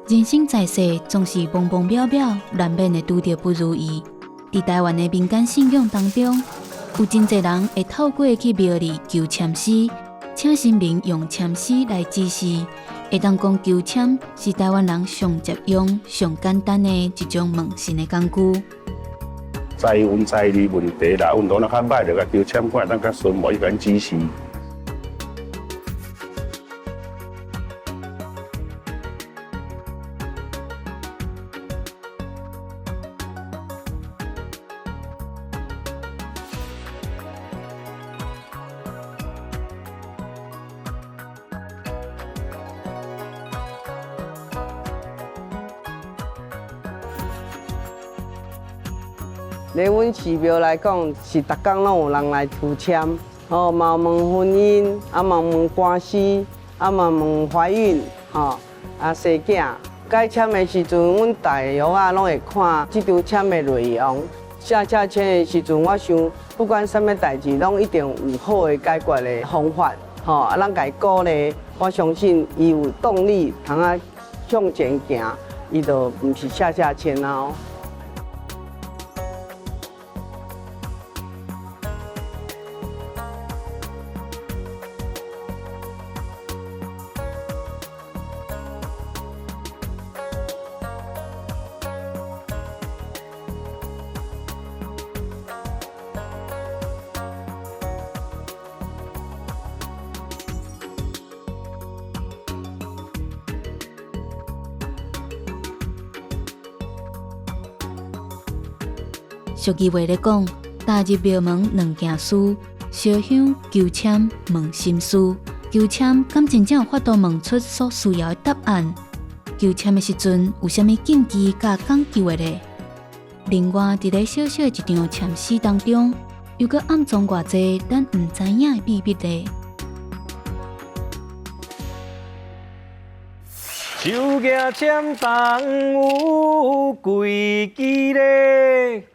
人生在世，總是茫茫渺渺，難免會拄著不如意。佇台灣的民間信仰當中，有真濟人會透過去廟裡求籤詩，請神明用籤詩來指示。會當講求籤是台灣人上捷用、上簡單的一種問神的工具。財運財利問題啦，運動若較歹，就共求籤，看會當較順，無伊共阮指示。咧，阮寺廟來講，是逐工攏有人來抽籤，吼，嘛有問婚姻，啊嘛問官司，啊嘛問懷孕，吼，啊生囝。改籤的時陣，阮大約仔攏會看這張籤的內容。寫這籤的時陣，我想不管啥物代誌，攏一定有好的解決的方法，吼，啊，咱共伊鼓勵，我相信伊有動力通啊向前行，伊就毋是寫寫籤啊。俗語話咧講，踏入廟門兩件事，燒香求籤問心事。求籤敢真正有法度問出所需要的答案？求籤的時陣有啥物禁忌佮講究的咧？另外，佇咧小小的一張籤詩當中，又閣暗藏偌濟咱毋知影的秘密咧？手舉籤筒有幾支咧？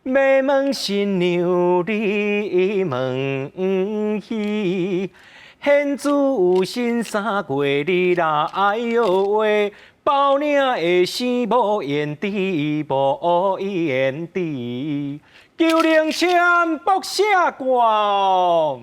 欲問新娘你問彼，現主新三月你來約會，包領的生無緣佇，無緣佇，求靈籤卜寫卦。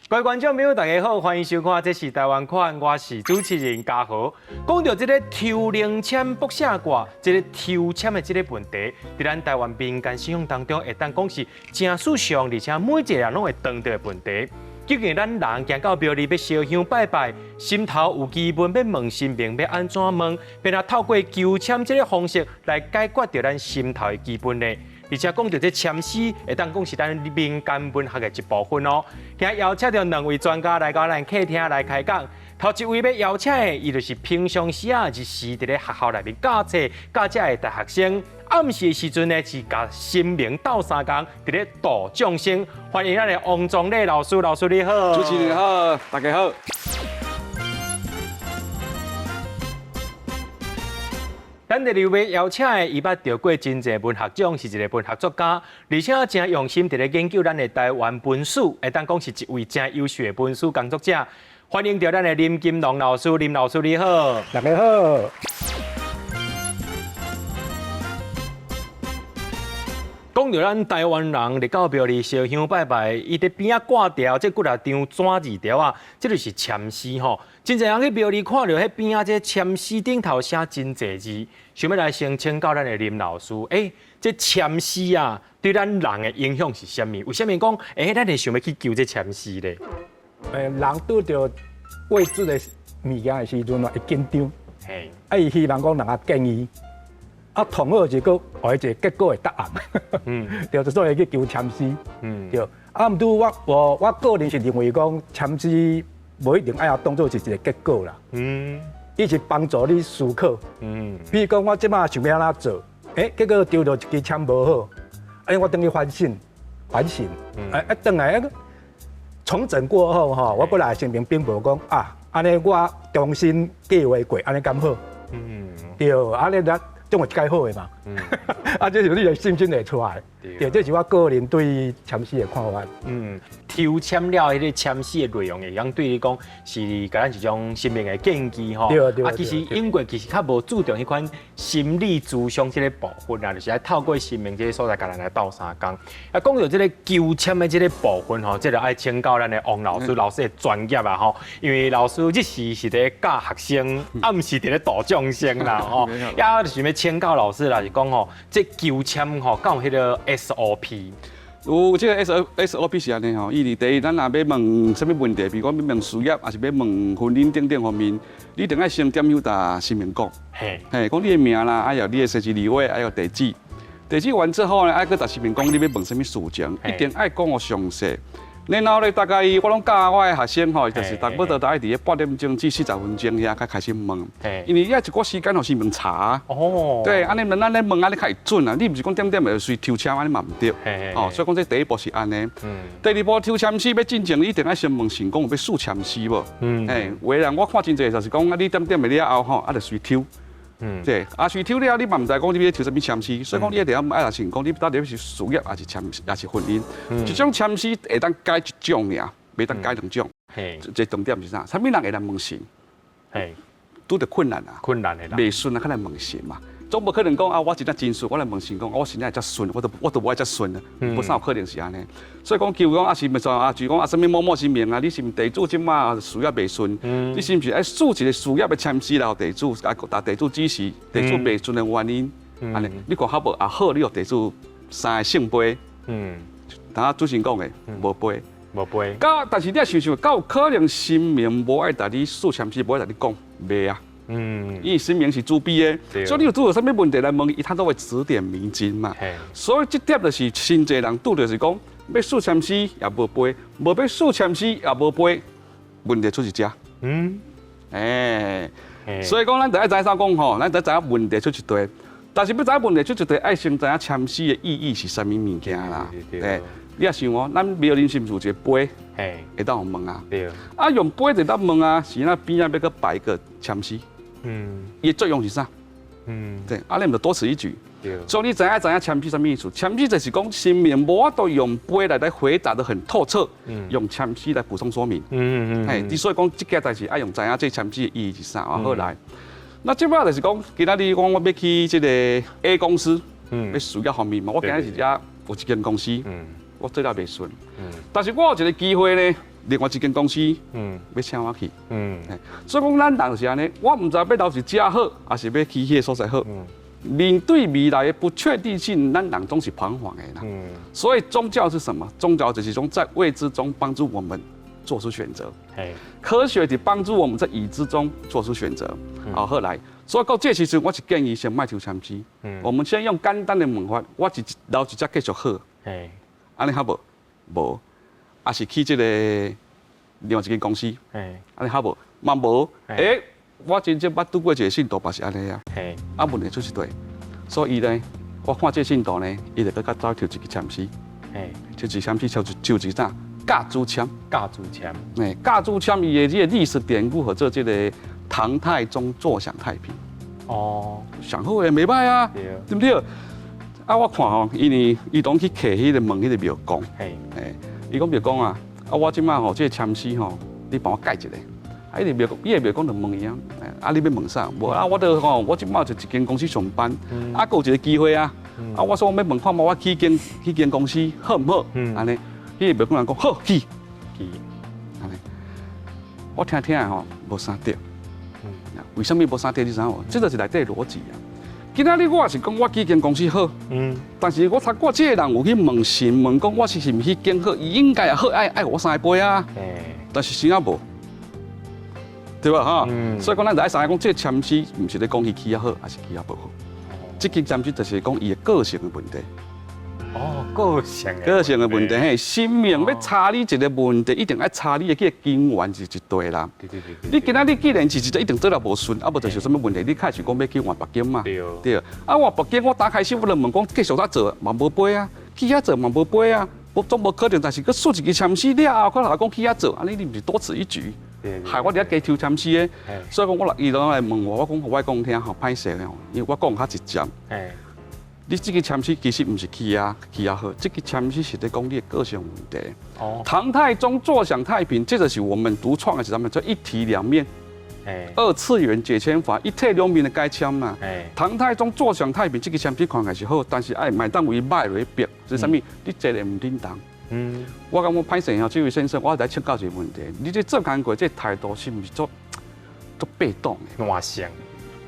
各位觀眾朋友，大家好，歡迎收看，這是台灣款，我是主持人嘉豪。講到這个抽靈籤卜寫卦，這个抽籤的這个問題，佇咱台灣民間信仰當中，會當講是誠時尚，而且每一个人攏會當著的問題。究竟咱人行到廟裡欲燒香拜拜，心頭有疑問欲問神明，欲按怎問？欲來透過求籤這个方式來解決著咱心頭的疑問呢？而且講著這籤詩，會當講是咱民間文學的一部分哦。今日邀請著兩位專家來到咱客廳來開講。頭一位欲邀請的，伊就是平常時啊，是佇咧學校內面教冊教這的大學生。暗時的時陣呢，是共神明鬥相共，佇咧度眾生。歡迎咱的王宗禮老師，老師你好。主持人好，大家好。咱第二位邀請的，伊捌得過真濟文學獎，是一个文學作家，而且誠用心佇咧研究咱的台灣文史，會當講是一位誠優秀的文史工作者。歡迎著咱的林金龍老師，林老師你好。大家好。講著咱台灣人佇到廟裡燒香拜拜，伊佇邊仔掛條這幾若張紙字條仔，這就是籤詩吼。真濟人去廟裡看著彼邊仔這籤詩頂頭寫真濟字，想欲來先請教咱的林老師，欸，這籤詩啊，對咱人的影響是啥物？為啥物講，欸，咱會想欲去求這籤詩咧？欸，人拄著未知的物件的時陣啊，會緊張。啊，伊希望講人家建議。啊，同好是閣予伊一个結果的答案。對，所以去求籤詩。對，啊，毋過我個人是認為講，簽詩無一定愛當做是一個結果啦。伊是幫助你思考。比如講，我這擺想欲按怎做，結果抽著一支籤無好，哎，我轉去反省，反省，啊，轉來重整過後吼，我閣來神明稟報講啊，按呢我重新計劃過，按呢敢好？對，按呢咱總有一擺好的嘛。啊，這是你的信心會出來。對，這是我個人對簽詩的看法。抽籤了，彼個籤詩的內容會當對你講是共咱一種生命的建議吼。對對。啊，其實英國其實較無注重彼款心理諮商這個部分啊，就是愛透過神明這個所在共咱來鬥相共。啊，講著這個求籤的這個部分吼，這個愛請教咱的王老師，老師的專業啊吼，因為老師這時是佇教學生，啊，毋是佇咧度眾生啦吼。也就是欲請教老師啦，是講吼，這求籤吼，敢有彼個 SOP？有這個 SOP 是按呢吼，伊佇第一，咱若欲問啥物問題，比如講欲問事業，抑是欲問婚姻等等方面，你一定愛先點向共神明講，嘿，講你的名啦，還有你的生時日月，還有地址。地址完之後呢，愛閣共神明講你欲問啥物事情，一定愛講予詳細。然後咧，大概我攏教我的學生吼，就是差不多大概佇咧八點鐘至40分鐘遐才開始問，因為你愛一寡時間予神明查。哦。對，按呢咱咧問按呢較會準啊！你毋是講點點就隨抽籤按呢嘛毋對。哦，所以講這第一步是按呢。第二步抽籤詩欲進前，你一定愛先問神講有欲賜籤詩無？嘿，有的人我看真濟就是講啊，你點點的了後吼，啊就隨抽。對，啊隨抽了，你嘛毋知講你欲抽啥物籤詩，所以講你一定愛共神講，你到底是事業抑是籤，抑是婚姻。一種籤詩會當解一種爾，袂當解兩種。這重點是啥？啥物人會來問神？拄著困難啊，困難的，袂順啊，較來問神嘛。總無可能講啊，我真正真順，我來問神講，我現在遮順，我都無愛遮順啊，無啥有可能是按呢。所以講，求講啊，是毋是啊？就講啊，啥物某某神明啊？你是毋地主這馬事業袂順？你是毋是愛賜一個事業的籤詩來予地主，啊，共地主指示地主袂順的原因？按呢，你看好無？啊好，你予地主三个聖杯。頭仔主持人講的，無杯，無杯。但是你也想想，敢有可能神明無愛共你賜籤詩，無愛共你講，袂啊？因為神明是慈悲的，所以你有拄著啥物問題來問伊，他都會指點迷津嘛。所以這點就是真濟人拄著是講，欲賜籤詩也無杯，無欲賜籤詩也無杯，問題出佇遮。欸，所以講咱著愛知影講吼，咱著知影問題出佇佗，但是欲知影問題出佇佗，愛先知影籤詩的意義是啥物物件啦。對，你也想哦，咱廟裡是毋是有一個杯，會當予問啊？啊，用杯就當問啊，是那邊仔欲閣擺一個籤詩。伊的作用是啥？對，啊，你毋就多此一舉。所以你知影知影籤詩啥物意思？籤詩就是講神明無法度用杯來來回答得很透徹，用籤詩來補充說明。嘿，所以講這件代誌愛用知影這籤詩的意義是啥啊？好來，那這擺就是講，今仔日講我欲去這個 A 公司，欲事業方面嘛，我今日是遮有一間公司，我做了袂順，但是我有一個機會呢。另外一間公司，欲請我去，所以講咱人是按呢，我毋知欲留佇遮好，抑是欲去彼个所在好。面對未來的不確定性，咱人總是彷徨的啦。所以宗教是什麼？宗教就是講在未知中幫助我們做出選擇。科學是幫助我們在已知中做出選擇。好，後來，所以到這時陣，我是建議先莫抽籤詩。我們先用簡單的問法，我是留佇遮繼續好。按呢好無？無。抑是去這個另外一間公司，按呢好無？嘛無。欸，我真正捌拄過一個信徒，嘛是按呢啊。啊，問題出佇佗，所以呢，我看這個信徒呢，伊就閣較走抽一支籤詩，抽一支籤詩，抽一抽一支啥？甲子籤。甲子籤。欸，甲子籤伊的這個歷史典故號做這個唐太宗坐享太平。哦。上好的袂䆀啊，對毋對？啊，我看吼，因為伊當去客彼個問彼個廟公，欸，伊講廟公啊，啊我這擺吼這個籤詩吼，你幫我解一下。啊，伊個廟伊個廟公就問伊啊，啊你欲問啥？無啊，我著吼，我這擺就一間公司上班，啊，閣有一個機會啊，啊，我說我欲問看覓，我去彼間公司好毋好？按呢，彼個廟公人講好去，去，按呢，我聽聽吼，無啥對。為啥物無啥對？你知影無？這就是內底邏輯啊。今仔日我也是講我去彼間公司好，但是我察覺這個人有去問神問講我是毋是彼間好，伊應該也好愛愛予我三個杯啊，但是實在無，對吧？哈，所以講咱就愛知影講這個籤詩毋是咧講伊去遐好，抑是去遐無好，這個籤詩就是講伊的個性的問題。哦，個性的個性的問題嘿，神明欲查你一個問題，一定愛查你的這個根源是一對啦。對對對。你今仔日既然是一個一定做了無順，啊無就是啥物問題，你開始講欲去換別間嘛。對。對。啊換別間，我打開始我就問講繼續怎做，嘛無飛啊，去遐做嘛無飛啊，無總無可能，但是閣說一支籤詩了後，閣來講去遐做，按呢你毋是多此一舉？害我佇遐加抽籤詩的，所以講我若伊攏來問我，我講予我講聽吼，歹勢吼，因為我講較直接。你這個籤詩其實毋是去遐去遐好，這個籤詩是咧講你的個性問題。唐太宗坐享太平，這個是我們獨創的，是啥物？叫一體兩面。二次元解籤法，一體兩面的解籤嘛。唐太宗坐享太平，這個籤詩看起來是好，但是愛莫當為歹來逼，是啥物？你坐咧毋振動。我感覺歹勢吼，這位先生，我來請教一個問題：你這做工課這態度是毋是足足被動的？懶性，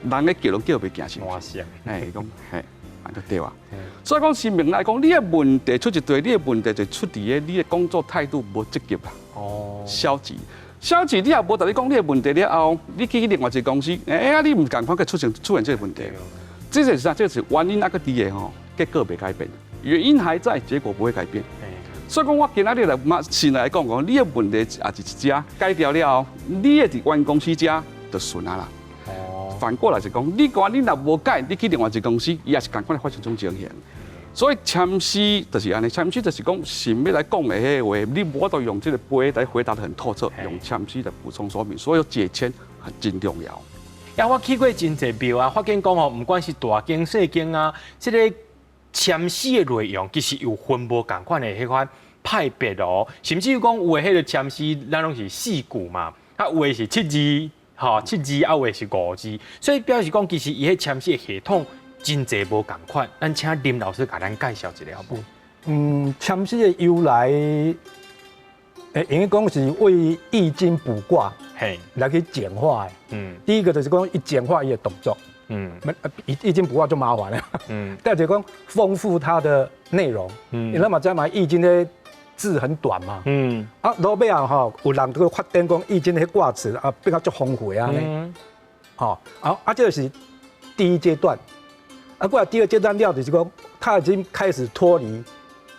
人咧叫攏叫袂行是？懶性，嘿，講嘿，按呢對啊。所以講，神明來講，你的問題出一對，你的問題就出佇個你的工作態度無積極啦。消極，消極，你也無共你講你的問題了後，你去另外一個公司，欸，你毋仝款閣出現這個問題。這就是啥？這是原因猶閣佇的吼，結果袂改變，原因還在，結果不會改變。所以講，我今仔日來嘛先來講講，你的問題也是一隻改掉了後，你的佇原公司遮就順啊啦。反過來是講，你講你若無改，你去另外一個公司，伊也是仝款發生這種情形。所以籤詩就是按呢，籤詩就是講神欲來講的彼個話，你無法度用這個杯來回答得很透徹，用籤詩來補充說明。所以解籤很真重要。呀，我去過真濟廟啊，發現講吼，毋管是大間細間啊，這個籤詩的內容其實有分無仝款的彼款派別哦，甚至於講有的彼個籤詩，咱攏是四句嘛，啊有的是七字，吼七字，啊有的是五字，所以表示講其實伊彼籤詩的系統真濟無仝款。咱請林老師共咱介紹一下好無？嗯，籤詩的由來，應該講是為易經卜卦，來去簡化的。第一個就是講伊簡化伊的動作。易經卜卦就麻煩了。第二就講豐富它的內容。你那麼知嘛？易經的字很短嘛。啊，落尾啊吼，有人閣發展講易經的卦辭啊，變較足豐富的按呢。吼，啊啊，這個是第一階段。啊，過來第二階段了，就是講他已經開始脫離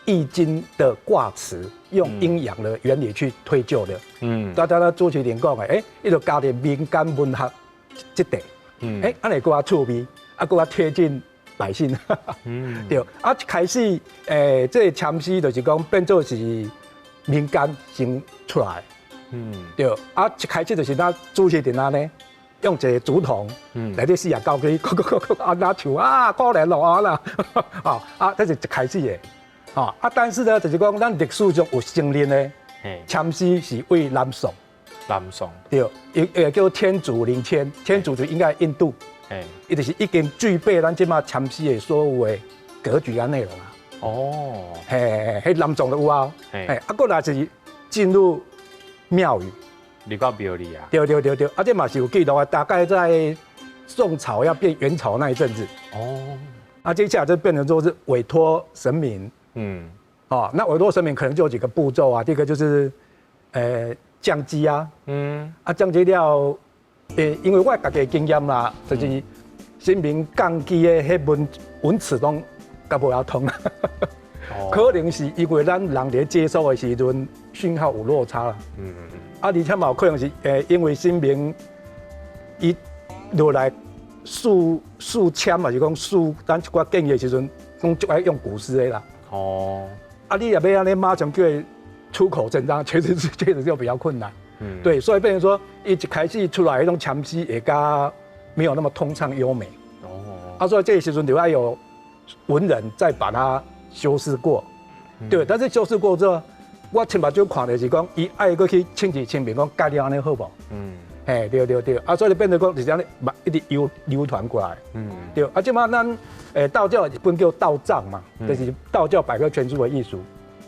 易經的卦辭，用陰陽的原理去推究的。大家主持人講的，欸，伊就加入民間文學這塊。欸，按呢閣較趣味，啊，閣較貼近百姓。對，啊，一開始，欸，這個籤詩就是講變做是民間先出來。對，啊，一開始就是咱主持人按呢，用一個竹筒，內底49支，哭哭哭哭，啊，那唱啊，可憐咯啊啦，啊，這是一開始的，啊，但是呢，就是講咱歷史上有承認的，籤詩是為南宋，南宋，對，也叫天竺靈籤，天竺就應該印度，伊就是已經具備咱這馬籤詩的所有的格局和內容啊。哦，嘿，彼南宋就有啊，嘿，啊，過來是進入廟宇。入到廟裡啊？對對對對，啊，這嘛是有記錄啊，大概在宋朝要變元朝那一陣子。啊，接下來就變成說是委託神明。哦，那委託神明可能就有幾個步驟啊，第一個就是，降乩啊。啊，降乩了，因為我家己的經驗啦，就是神明降乩的彼文文詞攏較無曉通。可能是因為咱人佇接收的時陣訊號有落差啦。啊，而且嘛有可能是因為神明伊落來賜賜籤嘛，是講賜咱一寡建議的時陣，攏足愛用古詩的啦。啊，你若欲按呢馬上叫伊出口成章，確實就比較困難。對，所以變成說，伊一開始出來彼種籤詩會較沒有那麼通暢優美。啊，所以這個時陣就愛有文人再把它修飾過。對，但是修飾過之後，我親目睭看著是講，伊愛閣去請示神明講改了按呢好無？嘿，對對對，啊，所以變成講就是按呢，一直流傳過來。對，啊，這馬咱道教一本叫道藏嘛，就是道教百科全書的意思。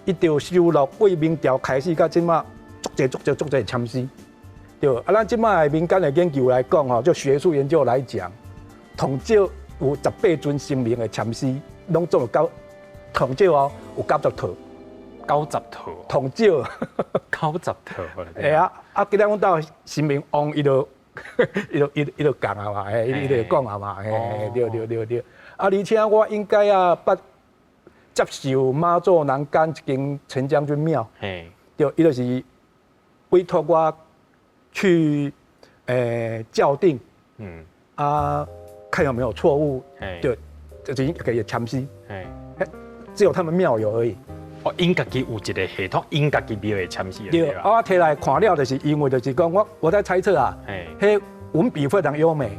伊就收錄對明朝開始到這馬足濟足濟足濟籤詩。對，啊，咱這馬的民間的研究來講吼，就學術研究來講，統少有18尊神明的籤詩，攏總有九，統少哦，有90套。 90套，統少90套。會啊，啊，今日阮兜神明王，伊就講啊嘛，嘿，伊就講啊嘛，嘿，對對對對。啊，而且我應該啊捌接受媽祖南竿一間陳將軍廟，對，伊就是委託我去校訂，啊，看有沒有錯誤，對，就是給簽詩，只有他們廟有而已。哦，𪜶家己有一個系統，𪜶家己廟的簽詩。對，啊，我提來看了，就是因為就是講，我在猜測啊，彼文筆非常優美，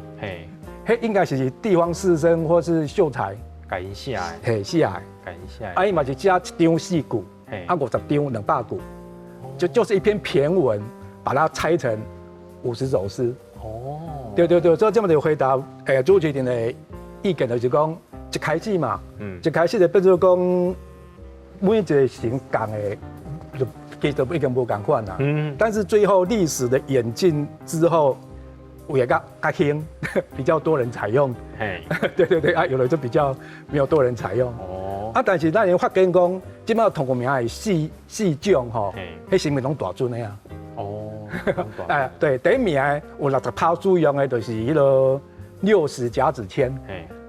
彼應該是地方士紳或是秀才，共𪜶寫的，嘿，寫的，共𪜶寫的。啊，伊嘛是寫一張四句，啊，50張200句，就是一篇駢文，把它拆成50首詩。哦，對對對，所以這麼就回答，主持人的意見就是講，一開始嘛，一開始就變做講，每一個神仝的，就其實已經無仝款啦。但是最後歷史的演進之後，有的較較興，比較多人採用。對對對，啊，有的就比較沒有多人採用。哦。啊，但是咱會發現講，這擺通有名的四四種吼，彼神明攏大尊的啊。哦。哎，對，第一名有60拋使用的，就是彼個六十甲子籤。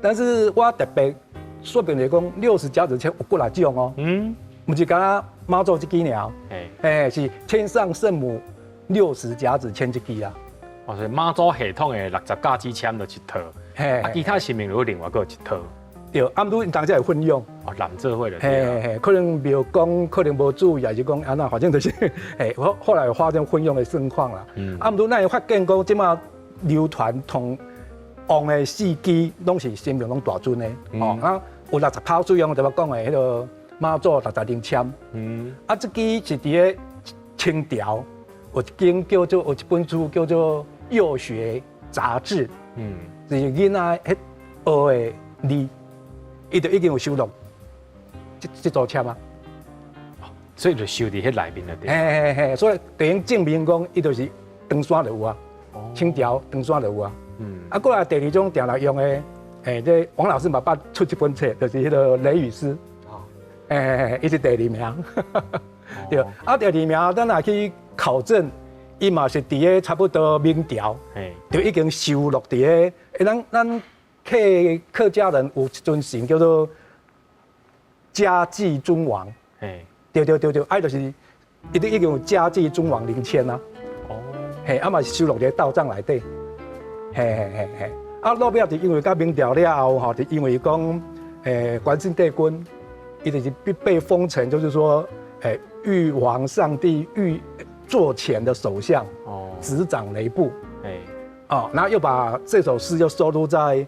但是我特別說明來講，六十甲子籤有幾若種哦。毋是干焦媽祖這支爾。哎，是天上聖母六十甲子籤這支啊。哦，所以媽祖系統的六十甲子籤就一套，啊，其他神明有另外閣一套。對，啊，毋過當時會混用。哦，濫做伙了。嘿嘿，可能廟公可能無注意，還是講按怎，反正就是，嘿，後來有發生混用的狀況啦。啊，毋過咱會發現講，這擺流傳通旺的四支攏是神明攏大尊的，哦，啊，有六十拋使用，就我講的彼個媽祖六十靈籤。啊，這支是佇咧清朝有一間叫做有一本書叫做《幼學雜誌》，就是囡仔彼學的字，伊就已經有收錄這組籤啊，所以就收佇彼內面了。嘿嘿嘿，所以等於證明講，伊就是唐山就有啊，清朝唐山就有啊。啊，過來第二種定來用的，這王老師嘛捌出這本冊，就是彼個雷雨詩。哦，欸，伊是第二名。對，啊，第二名，咱若去考證，伊嘛是佇咧差不多明朝，就已經收錄佇咧。咱客家人有一尊神叫做嘉濟尊王。對對對對，啊，就是伊已經有嘉濟尊王靈籤啊。哦，嘿，啊嘛是收錄佇道藏內底。嘿嘿嘿嘿，啊，落尾就因為佮明朝了後吼，就因為講，關聖帝君，伊就是被封成，就是說，玉皇上帝御座前的首相，哦，執掌雷部，哦，然後又把這首詩又收錄在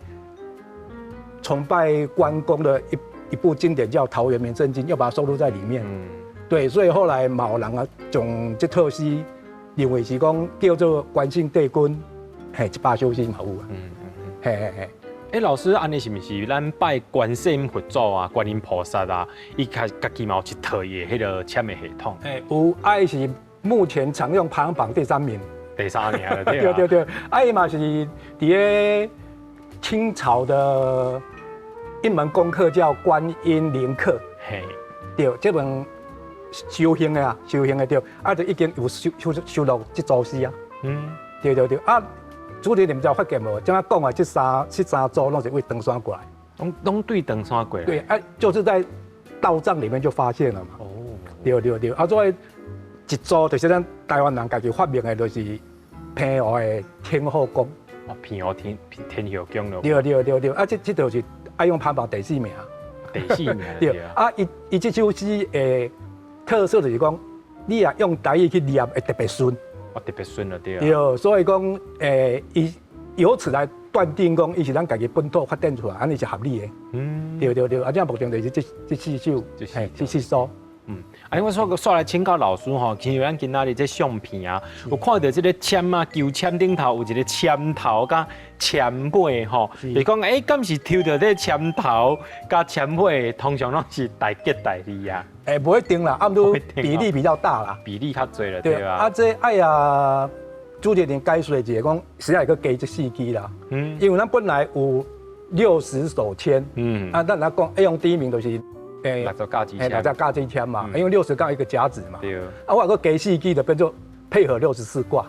崇拜關公的一部經典叫《桃園名勝經》，又把它收錄在裡面。對，所以後來嘛有人啊，將這套詩認為是講叫做關聖帝君。嘿，100首詩嘛有啊。嘿嘿嘿。欸，老師，按呢是毋是咱拜觀世音佛祖啊、觀音菩薩啊，伊家家己嘛有一套伊的彼個籤的系統？欸，有，啊伊是目前常用排行榜第三名。第三名了，對對對，啊伊嘛是佇咧清朝的一門功課叫觀音靈課。嘿，對，這門修行的啊，修行的對，啊就已經有收錄這組詩啊。對對對，啊。主持人，你毋知有發現無？這擺講的這三組攏是對唐山過來，攏對唐山過來。對，啊，就是在道藏裡面就發現了嘛。哦，對對對，啊，所以一組就是咱台灣人家己發明的，就是澎湖的天後宮。哦，澎湖天后宮咯。對對對對，啊，這就是愛用排行榜第四名。第四名。對，啊，伊這首詩的特色就是講，你若用台語去念，會特別順。哦，特別順了對。對，所以講，伊由此來斷定講，伊是咱家己本土發展出來，按呢是合理的。對對對，啊，這目前就是這四首，嘿，這四首。啊，我煞煞來請教老師吼，其實咱今仔日這相片啊，有看到這個籤啊，求籤頂頭有一個籤頭佮籤尾吼，就是講，欸，敢是抽著這個籤頭佮籤尾，通常攏是大吉大利啊？欸，無一定啦，啊，毋過比例比較大啦，比例較濟了，對吧？啊，這愛啊，主持人解說一下，講實在閣加這四支啦。因為咱本來有60首籤，啊，咱來講，愛用第一名就是。六十甲子籤，六十甲子籤嘛，因為60槓一個甲子嘛。對。啊，我閣加四支就變做配合64卦。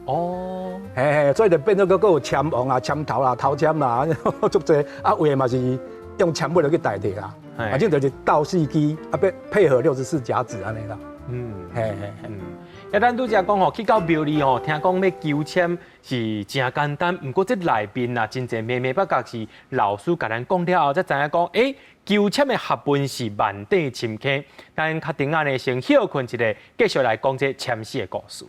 哦。嘿嘿，所以就變做閣閣有籤王啊、籤頭啦、頭籤啦，足濟啊，有的嘛是用签尾去代替啦。反正就是道士机啊，配配合64甲子按呢啦。嘿嘿嘿。啊，咱拄才讲吼，去到庙里吼，听讲欲求签是誠簡單，毋過這內面啊，真濟眉眉角角是老師共咱講了後，才知影講，欸，求籤的學問是萬底深坑。咱較等仔呢，先歇睏一下，繼續來講這籤詩的故事。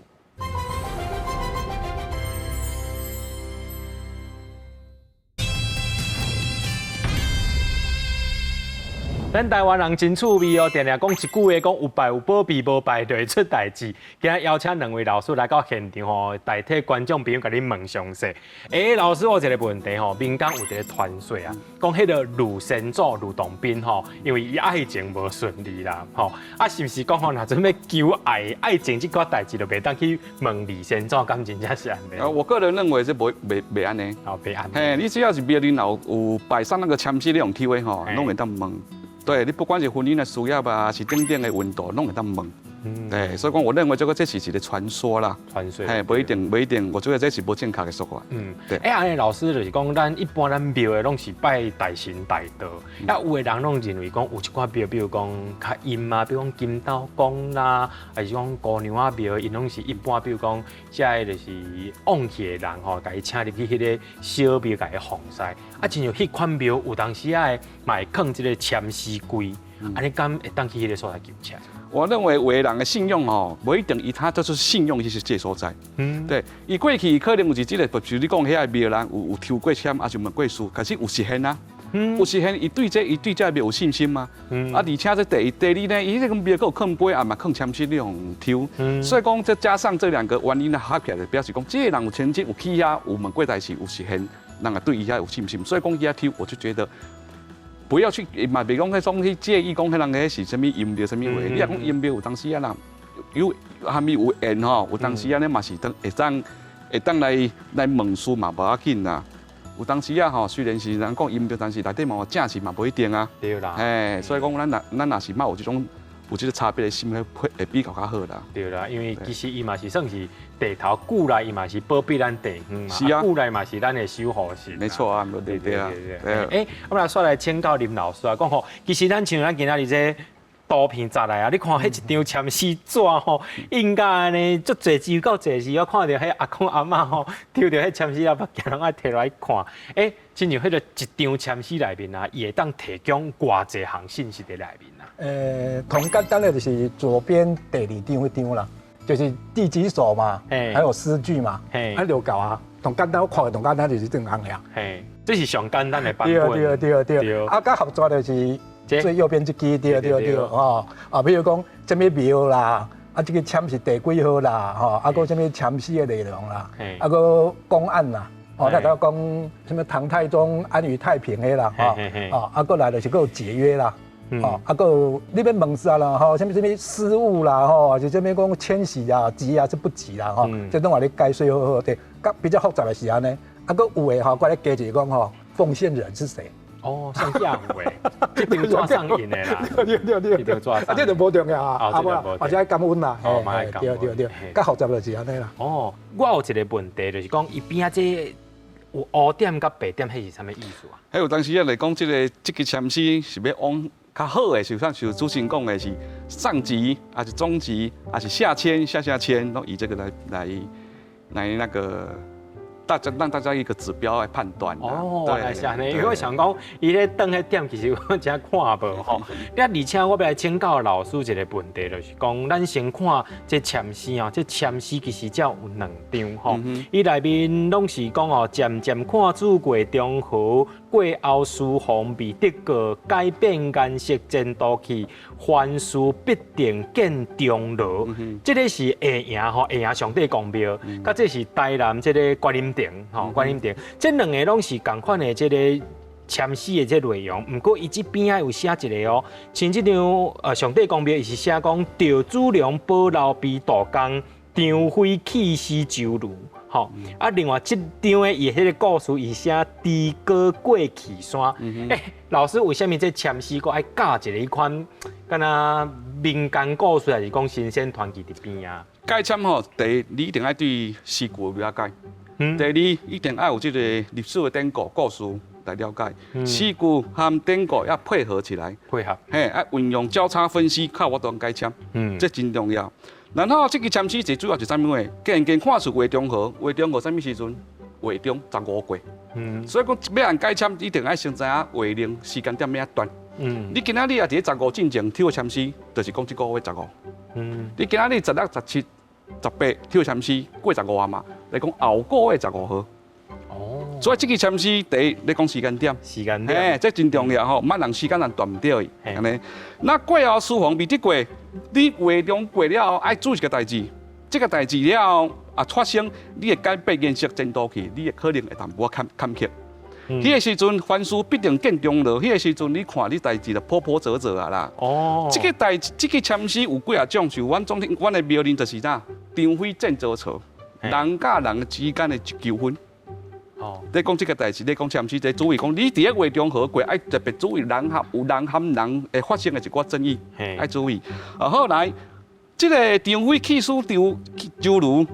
咱台灣人真趣味哦，定定講一句話，講有拜有保庇，無拜就會出代誌。今日邀請兩位老師來到現場吼，代替觀眾朋友共你問詳細。欸，老師，我有一個問題吼，民間有一個傳說啊，講彼個呂先祖呂洞賓吼，因為伊愛情無順利啦，吼，啊，是毋是講吼，若準備求愛愛情這個代誌，就袂當去問呂先祖，敢真正是按呢？啊，我個人認為這無袂袂按呢。哦，袂按呢。嘿，你只要是廟裡有擺上那個籤詩，你用抽的吼，攏會當問。對，你不管是婚姻的事業啊，是等等的運道，攏會當問。對，所以講，我認為這個這是一個傳說啦。傳說。嘿，不一定，不一定，我覺得這是無正確的說法。對。欸，按呢老師就是講，咱一般咱廟的攏是拜大神大道，啊，有的人攏認為講有一寡廟，比如講較陰啊，比如講金斗公啦，還是講姑娘仔廟，𪜶攏是一般，比如講這个就是旺氣的人吼，共伊請入去彼个小廟，共伊奉祀。啊，親像彼款廟，有當時仔嘛會囥這个籤詩櫃，按呢敢會當去彼个所在求籤？我認為有的人的信用吼，無一定伊他就是信用就是這所在。對，伊過去可能有是這個，比如你講遐個廟人有抽過籤，抑是問過事，可是有實現啊。有實現，伊對這伊對這廟有信心嗎？啊，而且這第一、第二呢，伊這個廟閣有囥杯，也嘛囥籤詩你予抽。所以講，這加上這兩個原因啊，合起來就表示講，這個人有曾經有去遐有問過代誌，有實現，人也對伊遐有信心。所以講伊遐抽，我就覺得。不要去，嘛袂講彼種去介意講彼人彼是啥物陰廟啥物話。你若講陰廟有當時啊，若有啥物有緣吼，有當時啊，你嘛是當會當會當來來問事嘛無要緊啦。有當時啊吼，雖然是人講陰廟，但是內底嘛有正事嘛無一定啊。對啦。嘿，所以講咱若咱若是嘛有這種有這個差別的心，會會比較較好啦。對啦，因為其實伊嘛是算是地頭古來，伊嘛是保庇咱地方嘛。是啊。古來嘛是咱的守護神。沒錯啊，對對啊。對。欸，我們來煞來請教林老師啊，講吼，其實咱像咱今仔日這圖片砸來啊，你看彼一張籤詩紙吼，應該按呢足濟字夠濟字，我看著彼阿公阿嬤吼，抽著彼籤詩啊，目鏡攏愛提來看。欸，親像彼個一張籤詩內面啊，伊會當提供偌濟項信息佇內面啊？同簡單的就是左邊第二張彼張啦，就是第幾首嘛，還有詩句嘛，啊就夠啊。同簡單我看的同簡單就是這樣爾。嘿，這是上簡單的版本。對對對對。啊，較複雜就是最右邊這支，對對對，吼啊，比如講啥物廟啦，啊，這個籤是第幾號啦，吼，啊，閣啥物籤詩的內容啦，啊，閣公案啦，哦，那個講啥物唐太宗安於太平的啦，吼，哦，啊，閣來就是閣有解約啦。哦，啊，閣有你欲問啥啦？吼，啥物啥物失誤啦？吼，是啥物講遷徙啊，吉啊，是不吉啦？吼，這攏予你解說好好的。較比較複雜的是按呢，啊，閣有的吼，閣咧加一個講吼，奉獻人是誰？哦，上下有的，這張紙上印的啦。對對對對，啊，這就無重要啊，啊，無，或者愛感恩啦。哦，嘛愛感恩。對對對，較複雜就是按呢啦。哦，我有一個問題，就是講伊邊仔這有烏點佮白點，彼是啥物意思啊？彼有當時啊來講，這個這个籤詩是欲往較好的，就像像主持人講的是上級，還是中級，還是下籤、下下籤，攏以這個來來來那個大家讓大家一個指標來判斷。哦，原來是按呢，因為我想講，伊咧轉彼點，其實我真看無吼。啊，而且我欲來請教老師一個問題，就是講，咱先看這籤詩哦，這籤詩其實才有兩張吼，伊內面攏是講哦，漸漸看主過中和。過後書房未得過，改變顏色前途去，凡事必定見中羅。這个是下營吼，下營上帝公廟，佮這是台南這個觀音亭吼，觀音亭。這兩個攏是仝款的這个籤詩的這內容。毋過伊這邊仔有寫一個哦，像這張上帝公廟，伊是寫講趙子龍保劉備渡江，張飛棄屍周瑜。吼，啊，另外這張的伊彼个故事，伊寫豬哥過岐山。欸，老師，為啥物這籤詩閣愛加一個彼款，敢若民間故事，還是講神仙傳奇佇邊啊？解籤吼，第一，你一定愛對詩句有了解；第二，一定愛有這个歷史的典故故事。來了解，詩句和典故要配合起來，配合，嘿，啊運用交叉分析，較有法度解籤，這真重要。然後這個籤詩最主要是啥物話？見見看出月中和，月中和啥物時陣？月中十五過，所以講欲按解籤，一定愛先知影月令時間點欲按斷。你今仔日也佇咧十五進前抽籤詩，就是講這個月十五。你今仔日16、17、18抽籤詩，過十五啊嘛，來講後個月十五號。哦，所以這個籤詩第一，你講時間點，時間點，嘿，這真重要吼，莫人時間人斷毋對去，按呢。那過後書房未得過，你月中過了後，愛做一個代誌，這個代誌了後啊發生，你會改變顏色前途去，你會可能會淡薄仔坎坎坷。彼個時陣凡事必定見中路，彼個時陣你看你代誌就波波折折啊啦。哦，這個代這個籤詩有幾啊種，像阮總阮的廟裡就是啥，張飛戰曹操，人佮人之間的糾紛。哦，你講這個代誌，你講籤詩，這注意講，你佇咧月中和過，愛特別注意人和有人和人會發生的一寡爭議，愛注意。啊，後來這個張飛氣死張周瑜。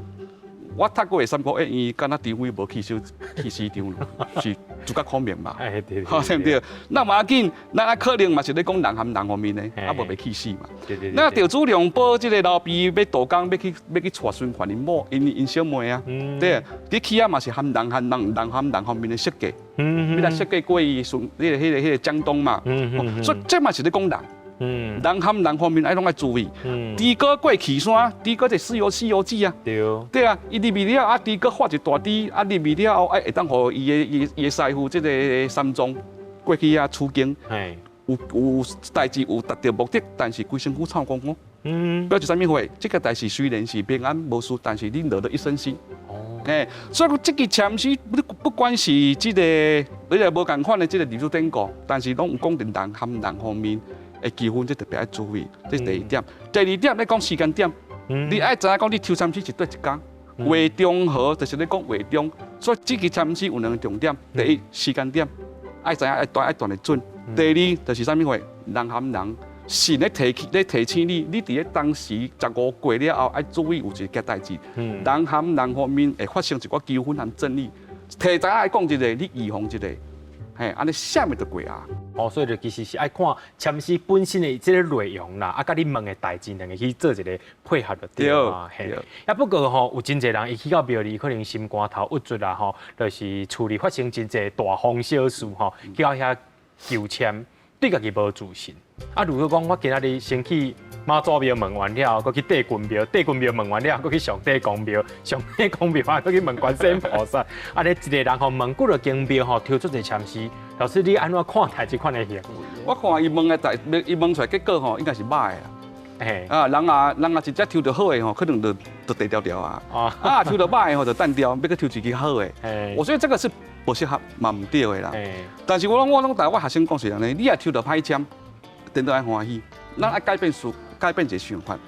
我讀過的《三國演義》，敢若張飛無氣死氣死張瑜，是主角孔明嘛？好，對毋對？那無要緊，咱可能嘛是咧講人和人方面的，啊無袂氣死嘛。那趙子龍保這個劉備欲渡江，欲去欲去娶孫權𪜶某，𪜶𪜶小妹啊，對，佇起仔嘛是和人和人人和人方面的設計，欲來設計過伊孫，彼個彼個彼個江東嘛。所以這嘛是咧講人。人和人方面愛攏愛注意。豬哥過岐山，豬哥就西遊記啊。對啊，伊入去了啊，豬哥畫一大豬，啊入去了後，哎會當予伊的伊伊的師父這個三藏過去遐取經。有有代誌有達到目的，但是規身軀臭光光。表示啥物話？這個代誌雖然是平安無事，但是你落得一身腥。哦。欸，所以講這個籤詩，你不管是這個，你個無仝款的這個歷史典故，但是攏有講著人和人方面。會糾紛，這特別愛注意，這是第一點。第二點，你講時間點，你愛知影講你抽籤詩是對一工，月中和就是咧講月中，所以這支籤詩有兩個重點：第一，時間點，愛知影愛斷愛斷得準；第二，就是啥物貨，人和人神咧提咧提醒你，你佇咧當時十五過了後，愛注意有一件代誌，人和人方面會發生一寡糾紛和爭議，提早愛講一個，你預防一個。嘿，按呢啥物都過啊！哦，所以就其實是愛看籤詩本身的這個內容啦，啊，佮你問的代誌兩個去做一個配合就對啊。嘿，啊不過吼，有真濟人伊去到廟裡，可能心肝頭鬱卒啦吼，就是厝裡發生真濟大風小事吼，去到遐求籤，對家己無自信。啊，如果講我今仔日先去媽祖廟問完了後，閣去帝君廟，帝君廟問完了後，閣去上帝公廟，上帝公廟啊，閣去問觀世音菩薩。啊，你一個人吼問幾落間廟吼，抽出一個籤詩，老師你按怎看待這款的行為？我看伊問的代，伊問出來結果吼，應該是歹的啦。嘿，啊，人啊，人啊，直接抽著好的吼，可能就就地條條啊。啊，抽著歹的吼，就單調，欲閣抽一支好的。我覺得這個是無適合，嘛毋對的啦。但是我攏我攏共我學生講是按呢，你若抽著歹籤，顛倒愛歡喜，咱愛改變思，改變一個想法。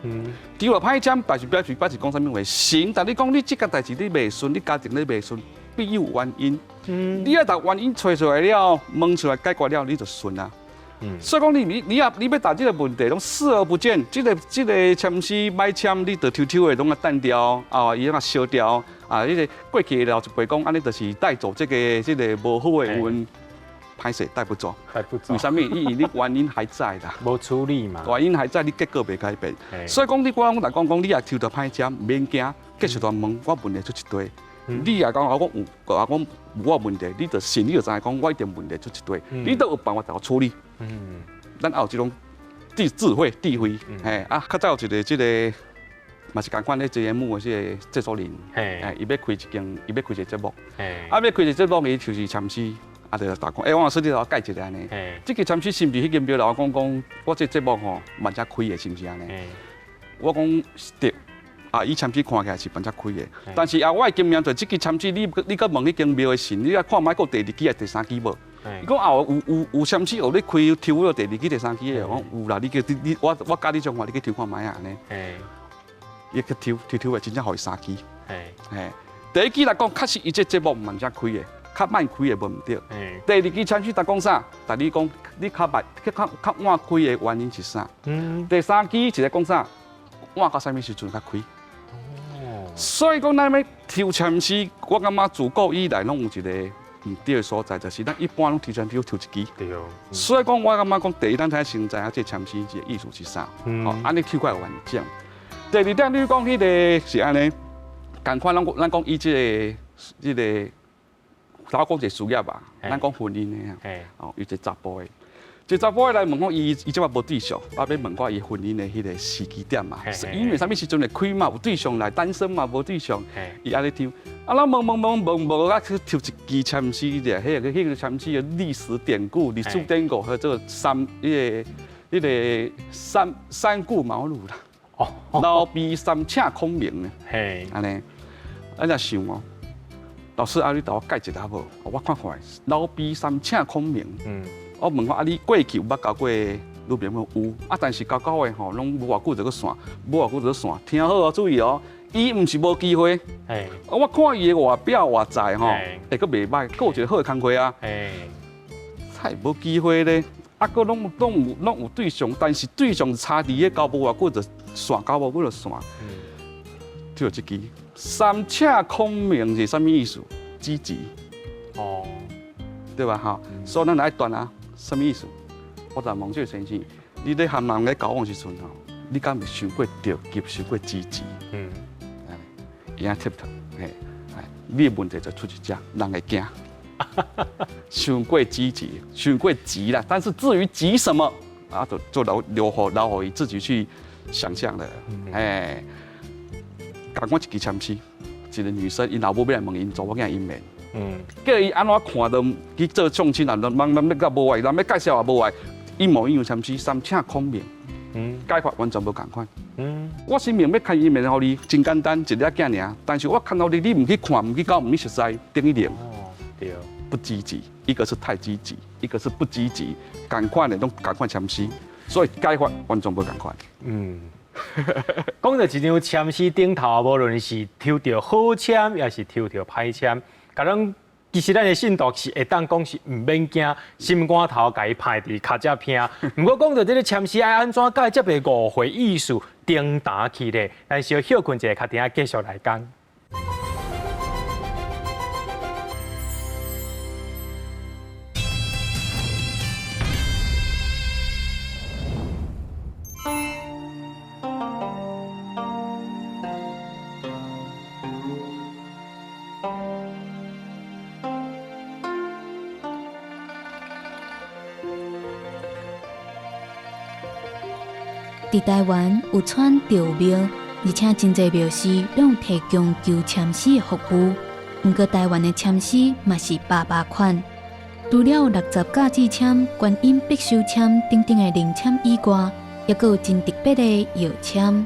抽著歹籤，表示表示表示講啥物話？神，但你講你這個代誌你袂順，你家庭你袂順，必有原因。你愛共原因揣出來了，問出來解決了，你就順啊。所以講你你你也你欲答這個問題，攏視而不見。這個這個籤詩歹籤，你就抽抽的攏啊單調，啊，伊啊燒掉，啊，彼個過去的老一輩講，按呢就是帶走這個這個無好的運。歹勢帶不走，帶不走。為啥物？因為你原因還在啦，無處理嘛。原因還在，你結果袂改變。所以講，你我攏來講講，你若抽著歹籤，免驚，繼續來問，我問題出一堆。你若講我有，我講無我問題，你就信，你就知影講我一定問題出一堆，你都有辦法來處理。咱也有這種智智慧智慧，嘿啊，較早有一個這個，嘛是仝款咧節目的這個製作人，嘿，伊欲開一間，伊欲開一個節目，啊，欲開一個節目，伊就是籤詩。啊，就打講，欸，王老師，你來我蓋一下按呢。這個籤詩是毋是彼間廟老講講，我這節目吼，慢才開的，是毋是按呢？我講對，啊，伊籤詩看起來是慢才開的，但是啊，我的經驗就這個籤詩，你你閣問彼間廟的神，你愛看覓閣第二支抑第三支無？伊講啊，有有有籤詩予你開抽了第二支、第三支的，我講有啦，你去你你我我教你種法，你去抽看覓啊按呢。伊去抽抽抽的，真正予伊三支。嘿，第一支來講，確實伊這節目慢才開的。較慢開的無毋對。第二支籤詩逐講啥？逐你講你較慢、較較晚開的原因是啥？第三支是咧講啥？晚到啥物時陣較開？所以講，咱欲抽籤詩，我感覺自古以來攏有一個毋對的所在，就是咱一般攏抽籤只抽一支。對。所以講，我感覺講，第一，咱睇先知影這籤詩這個意思是啥？吼，按呢抽較會完整。第二點，你講彼个是按呢，仝款，咱講伊這个這个，頭講一个事業吧，咱講婚姻的啊，哦，伊一個查埔的，一個查埔的來問講，伊這擺無對象，啊，欲問我伊婚姻的彼个時機點嘛，因為啥物時陣會開嘛，有對象來單身嘛，無對象，伊按呢抽，啊，咱問問問問無啊，去抽一支籤詩者，彼个籤詩的歷史典故、歷史典故和這個三彼个三顧茅廬啦，老妣三請孔明呢，按呢，咱就想哦，老師啊，你替我解一下無？我看看，老妣三請孔明。我問我啊，你過去有捌交過女朋友有？啊，但是交交的吼，攏無偌久就閣散，無偌久就閣散。聽好哦，注意哦，伊毋是無機會。我看伊的外表外在吼，會閣袂䆀，閣有一個好的工課啊。才無機會咧，啊，閣攏有對象，但是對象差佇咧交無偌久就散，交無久就散。就這支三請孔明是啥物意思？積極。哦，對吧？吼，所以咱愛斷啊。啥物意思？我就問這個先生，你咧和人咧交往時陣吼，你敢會傷過著急，傷過積極？嗯，伊按貼頭，嘿，你的問題就出佇遮，人會驚，傷過積極，傷過急啦。但是至於急什麼，啊，就留予伊自己去想象了。哎，仝款一支籤詩，一個女生，𪜶老母欲來問𪜶查某囝姻緣。叫伊按怎看都去做相親啊，人欲甲無愛，人欲介紹也無愛，一模一樣籤詩，三請孔明，解法完全無仝款。我神明欲牽姻緣予你，真簡單，一粒仔爾，但是我牽予你，你毋去看，毋去交，毋去熟似，等於零。哦，對。不積極，一個是太積極，一個是不積極，仝款的攏仝款籤詩，所以解法完全無仝款。講到一張籤詩頂頭，無論是抽著好籤，抑是抽著歹籤。共咱其實咱的信徒是會當講是毋免驚，心肝頭共伊拍佇跤脊拼。毋過講到這个籤詩愛按怎解，才袂誤會意思，顛倒去咧。咱小歇睏一下，較等下繼續來講。佇台灣有村就有廟，而且真濟廟司攏有提供求籤詩的服務。毋過台灣的籤詩嘛是百百款，除了有60甲子籤、觀音必修籤等等的靈籤以外，猶閣有真特別的藥籤。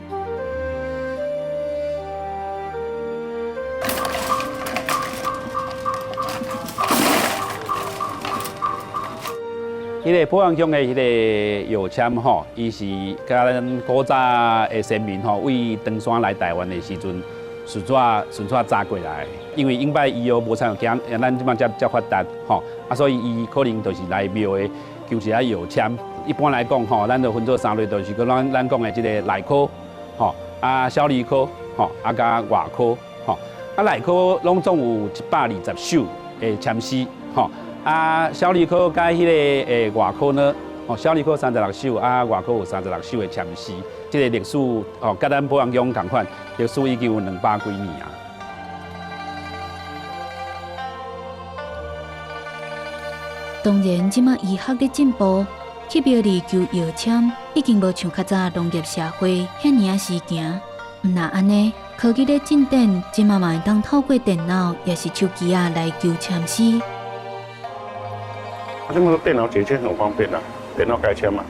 彼个普安鄉的彼个藥籤吼，伊是佮咱古早的先民吼，為唐山來台灣的時陣，順紙紮過來。因為以擺醫藥無像今咱這擺遮發達吼，啊，所以伊可能就是來廟的求一下藥籤。一般來講吼，咱就分做三類，就是講咱講的這個內科吼，啊小兒科吼，啊佮外科吼。啊內科攏總有120首的籤詩吼。啊，小兒科佮彼个外科呢，哦，小兒科36首，啊，外科有36首的籤詩。這个歷史哦，佮咱普安宮仝款，歷史已經有200幾年啊。當然，這馬醫學咧進步，去廟裡求藥籤，已經無像較早農業社會遐爾仔時行。毋若按呢，科技咧進展，這馬嘛會當透過電腦，抑是手機仔來求籤詩。啊，這麼電腦解籤很方便啊，電腦解籤嘛。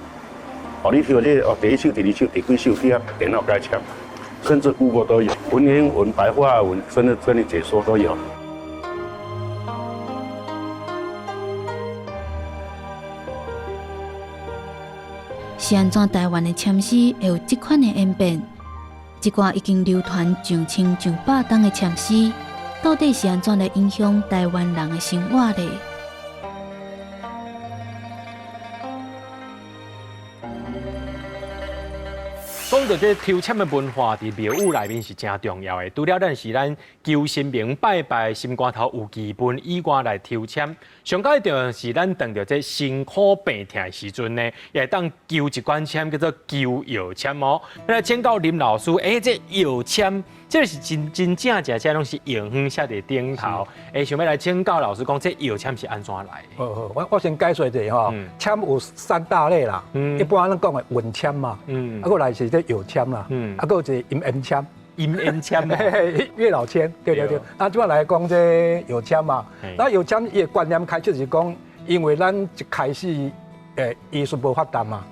哦，你比如這哦，第一首、第二首、第幾首，你啊電腦解籤，甚至 Google 都有，文言文、白話文，甚至跟你解說都有。是按怎台灣的籤詩會有這款的演變？這寡已經流傳上千上百冬的籤詩，到底是按怎來影響台灣人的生活呢？講到這抽籤的文化佇廟宇內面是誠重要的。除了咱是咱求神明拜拜心肝頭有疑問以外來抽籤，上蓋重要是咱當著這辛苦病痛的時陣呢，也會當求一款籤叫做求藥籤哦。來請教林老師，這藥籤，這個是真真正正，這攏是藥方寫佇頂頭。想欲來請教老師講，這藥籤是按怎來的？好好，我先解說一下吼，籤有三大類啦，一般咱講的運籤嘛，啊，過來是這藥籤啦，啊，閣有一個姻緣籤，姻緣籤，月老籤，對對對。啊，這擺來講這藥籤嘛，那藥籤伊的觀念開始是講，因為咱一開始醫術無發達嘛，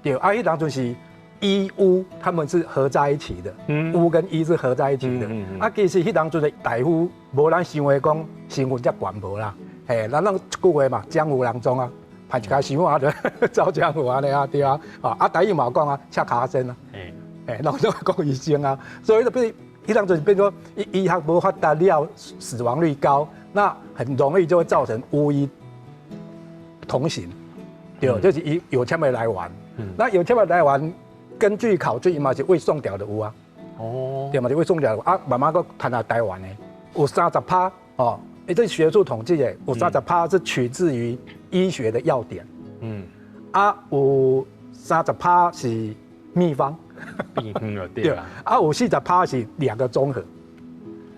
對，啊，彼當陣是醫巫他們是合在一起的，巫跟醫是合在一起的。啊，其實彼當陣的大夫無咱想的講身份遮懸無啦，嘿，咱攏一句話嘛，江湖郎中啊，拍一跤想啊就走江湖按呢啊，對啊，啊，台語嘛有講啊，赤跤先啊，嘿，攏攏講醫生啊，所以就變，彼當陣變做醫學無發達了，死亡率高，那很容易就會造成巫醫同行，對，就是伊藥籤的來源。那藥籤的來源，根據考據嘛是魏宋朝就有啊，哦，對嘛是魏宋朝啊，慢慢閣傳來台灣的，有30趴哦，這是學術統計的，有三十趴是取自於醫學的藥典，啊有三十趴是秘方，秘方就對啊，啊有40趴是兩個綜合，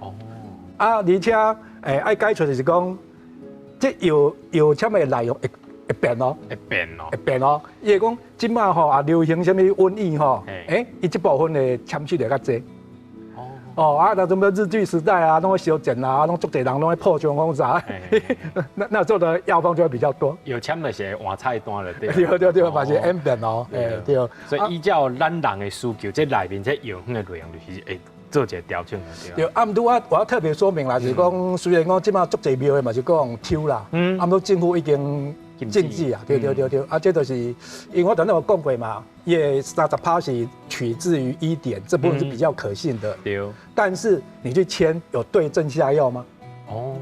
哦，啊而且愛解釋就是講，這藥籤的內容會變哦，會變哦，會變哦。伊會講，這擺吼啊流行啥物瘟疫吼，伊這部分的籤詩就較濟。哦，哦啊，那什麼日據時代啊，攏咧相戰啊，攏足濟人攏咧破傷風啥，那做的藥方就會比較多。藥籤就是換菜單了，對。對對對，嘛是演變哦，對。所以依照咱人的需求，這內面這藥方的內容就是會做一個調整。對，啊，毋過我要特別說明啦，就是講雖然講這擺足濟廟的嘛是講抽啦，啊，毋過政府已經禁止啊，對對對對，啊，這就是因為我頭先有講過嘛，伊的三十趴是取自於醫典，這部分是比較可信的。但是你去籤有對症下藥嗎？哦，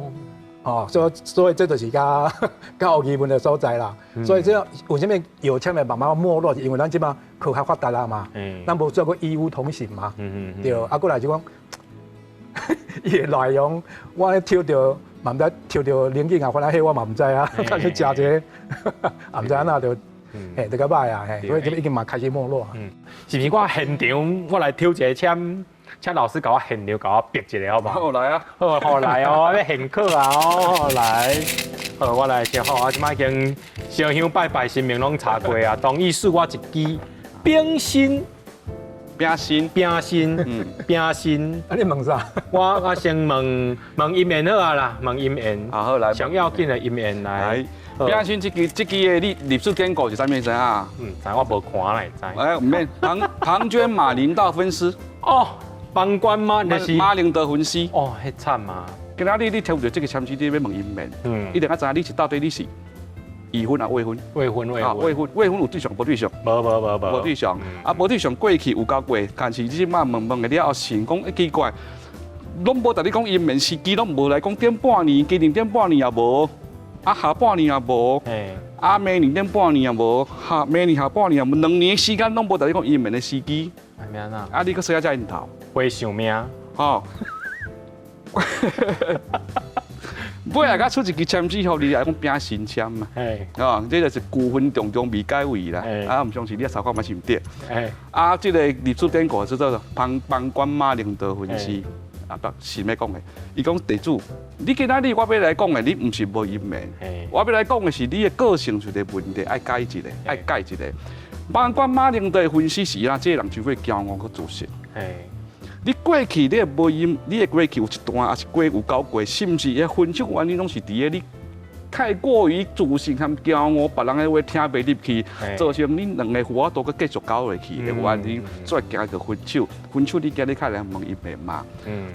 哦，所以這就是較較有疑問的所在啦。所以這樣為啥物藥籤會慢慢沒落？因為咱這擺科學發達啦嘛，咱無做過醫巫同行嘛。對，啊，過來就講，伊的內容我咧抽著。嘛毋知抽著靈境啊，反正彼我嘛毋知啊，但是食一個，也毋知按怎就，嘿，就較歹啊，嘿，所以這已經嘛開始沒落。是毋是我現場我來抽一個籤，請老師共我現場共我逼一下好無？好來啊，好，好來哦，欲現考啊，哦來，好我來先好，我這擺已經燒香拜拜，神明攏查過啊，同意賜我一支丙申。丙申，丙申，丙申。啊，你問啥？我先問問姻緣好啊啦，問姻緣。啊好來，上要緊的姻緣來。丙申這支這支的你歷史典故是啥物知影？毋知，我無看來知。哎，毋免。龐龐涓馬陵道分屍。哦，龐涓嗎？那是馬陵道分屍。哦，彼慘啊！今仔日你抽著這個籤詩，你欲問姻緣，一定愛知影你是到底你是已婚抑未婚？未婚，未婚，未婚，未婚有對象無對象？無無無無。無對象。啊，無對象過去有交過，但是你這擺問問的了後，想講奇怪，攏無共你講姻緣時機，攏無來講頂半年，今年頂半年也無，啊下半年也無，啊明年頂半年也無，下明年下半年也無，兩年時間攏無共你講姻緣的時機。係咩啊？啊，你閣說這𪜶頭？會想命。吼。尾仔閣出一支籤詩，予你來講丙申籤嘛。哦，這就是舊恨重重未解圍啦。啊，毋相信你查看嘛是毋對。啊，這個歷史典故叫做龐龐涓馬陵道分屍。啊，是欲講的。伊講地主，你今仔日我欲來講的，你毋是無姻緣。我欲來講的是你的個性出個問題，愛改一下，愛改一下。龐涓馬陵道分屍是啊，這個人就會驕傲閣自信。你過去你的無姻，你的過去有一段，抑是過有交過，是毋是？彼分手原因攏是佇个你太過於自信和驕傲，別人的話聽袂入去，造成恁兩个無法度閣繼續交落去的原因，才會行到分手。分手你今日較來問姻緣嘛？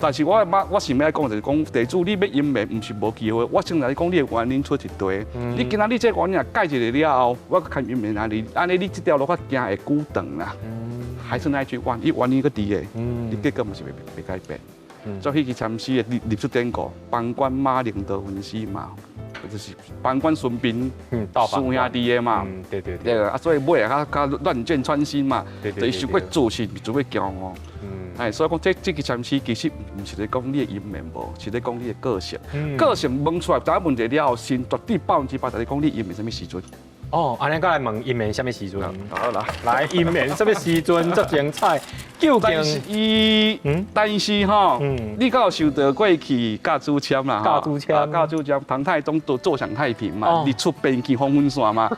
但是我我想欲講就是講，地主你欲姻緣，毋是無機會。我先來講你的原因出一題。你今仔日這個原因改一下了後，我看姻緣哪裡，按呢你這條路較行會久長啦。還是那一句話，伊原因閣佇个，你結果嘛是袂改變。所以彼支籤詩的歷史典故，龐涓馬陵道分屍嘛。就是判官孙臏，师兄弟的嘛，对对对，啊，所以尾啊較較亂箭穿心嘛，就伊傷過自信，就欲驕傲。哎，所以講這支籤詩其實毋是咧講你的姻緣無，是咧講你的個性。個性問出來，知影問題了後，神絕對100%共你講你姻緣啥物時陣。哦，按呢閣來問姻緣啥物時陣？好啦，來姻緣啥物時陣足精彩？究竟伊，但是吼，你敢有受著過去甲主籤啦？甲主籤，甲主籤，唐太宗都坐享太平嘛，日出邊境黃昏線嘛。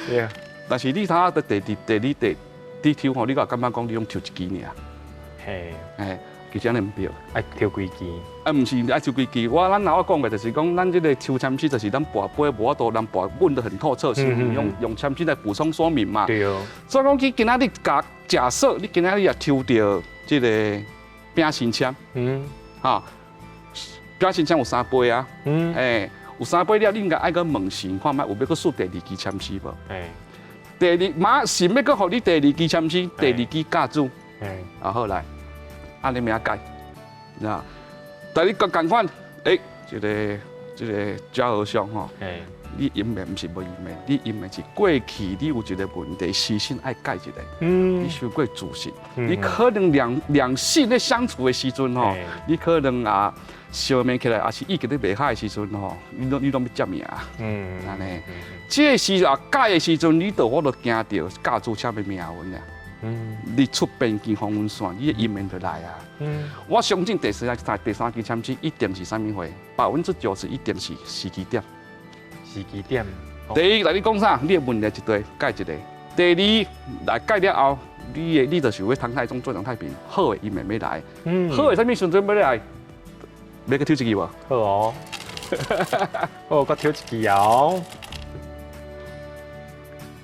對。但是你睇下第第第二第第抽吼，你敢有感覺講你攏抽一支爾？嘿，嘿，其實按呢毋對。愛抽幾支？啊，毋是愛抽幾支。我咱若我講的就是講，咱這个抽籤詩就是咱跋杯無法度人跋問得很透徹，是用籤詩來補充說明嘛。對。所以講，佢今仔日假設你今仔日也抽著這个餅神籤，哈，餅神籤有三杯啊，欸，有三杯了，你應該愛閣問神看覓有欲閣輸第二支籤詩無？第二馬神欲閣予你第二支籤詩，第二支教主，啊好來，按呢名改，啊，但你閣仝款，欸，這个嘉和兄吼，你姻緣毋是無姻緣，你姻緣是過去你有一個問題，私心愛改一下，你傷過自信，你可能兩性咧相處的時陣吼，你可能啊相罵起來，抑是意見咧袂合的時陣吼，你攏欲接命，按呢，這個時啊改的時陣，你就我就驚著教主籤的命運啊，你出邊境黃昏線，你的姻緣就來啊。我相信第四、第三支籤詩一定是啥物貨？90%一定是時機點。時機點。第一，來你講啥？你的問題一堆，改一個。第二，來改了後，你就是欲唐太宗坐享太平，好的姻緣欲來。好的啥物時陣欲來？欲閣抽一支無？好哦。好，閣抽一支哦。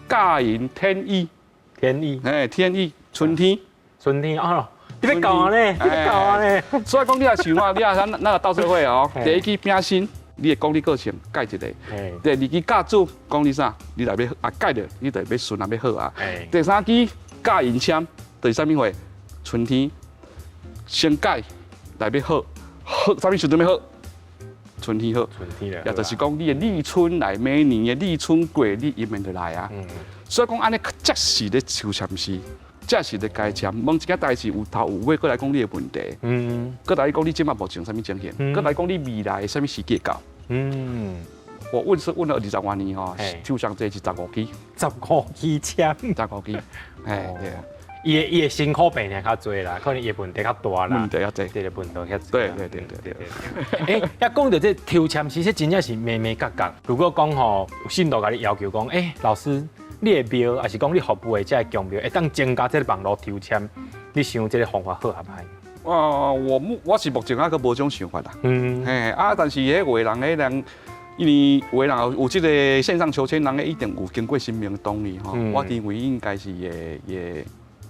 甲寅天意。天意。哎，天意，春天。春天哦，你欲教呢？你欲教呢？所以講，你若想啊，你若咱那個鬥做伙哦，第一支餅身。你會講你個性改一個，第二支教主講你啥，你來欲啊改著，你就欲順啊欲好啊。第三支教寅籤，就是啥物貨？春天先改來欲好，好啥物時陣欲好？春天好。春天也就是講你的立春來，每年的立春過，你姻緣就來啊。所以講按呢，才是咧抽籤詩，才是咧改籤。問一件代誌有頭有尾，閣來講你的問題。閣來講你這馬目前啥物情形？閣來講你未來啥物時機到？我問是問了20外年吼，抽上這是15支。15支籤。15支，哎對啊。伊的辛苦病爾較濟啦，可能伊的問題較大啦。問題較濟。對，問題較濟。對對對對對。欸，啊講著這抽籤，其實真正是眉眉角角。如果講吼，有信徒共你要求講，欸，老師，你的廟，抑是講你服務的這个宮廟，會當增加這个網路抽籤，你想這个方法好抑歹？哦，我是目前猶閣無這種想法啦。嘿，啊，但是彼有的人，彼人，因為有的人有這个線上求籤，人一定有經過神明同意吼。我認為應該是會，